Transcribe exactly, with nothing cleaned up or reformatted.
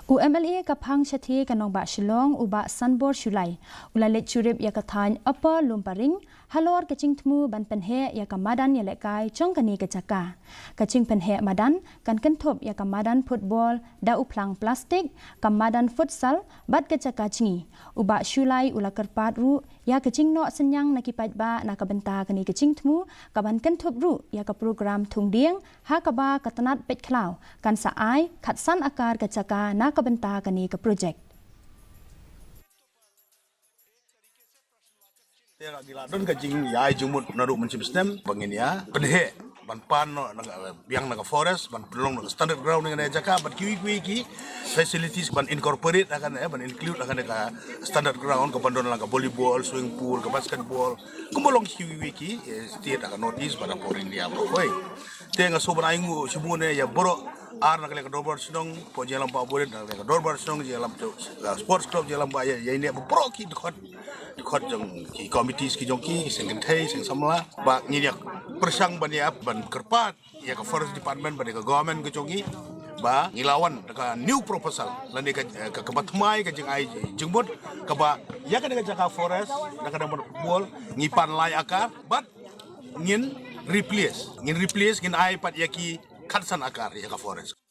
U MLA ka phang shathie ka nongbah Shillong, u Bah Sanbor Shullai, u la leit shuh rip ïa ka thaiñ Upper Lumparing halor ka jingthmu ban pynheh ïa ka madan ïalehkai jong kane ka jaka. Ka jingpynheh madan kan kynthup ïa ka madan football da u phlang plastik, ka madan futsal bad ka jaka jngi. U Bah Shullai u la kyrpad ruh ïa ka jingnoh synñiang na ki paidbah na ka bynta kane ka jingthmu, kaban kynthup ruh ïa ka program thung dieng, ha kaba ka tnat peit khlaw kan sa ai khatsan akar ka jaka na ka bynta kane ka projek. Te ka ngi la don ka jingïai jingmut naduh mynshem snem ba ngin ïa pynheh ban pan noh na ka, biang na ka forest, ban pynlong na ka standard ground na ka jaka, ban kiwi kiwi ki facilities ban incorporate ha kane, ban include ha kane ka standard ground, ka ban don lang ka volleyball, swimming pool, ka basketball, kumba long kiwi kiwi ki, eh, state ha ka North East bad ha India baroh. Te nga sngewbha ban ai nguh shibun ïa baroh ar na ka liang ka dorbar shnong, pyrshah jingïalam ba buit na ka liang ka dorbar shnong, jingïalam jong, uh, sports club, jingïalam ba ïa, ïa ine ba baroh ki dkhot, dkhot jong ki committees ki jong ki, seng kynthei, seng samla, ba ngin ïa pyrshang ban ïa ban kyrpad ïa ka forest department bad ïa ka government ka jong ngi, ba ngi la wan da ka new proposal lane ka, eh, ka, kaba thymmai ka jingai jingmut, kaba ïa kane ka jaka forest, da ka dang ban bol, ngi pan lai akar, bad ngin replace, ngin replace, ngin ai pat ïa ki khatsan akar ïa ka forest.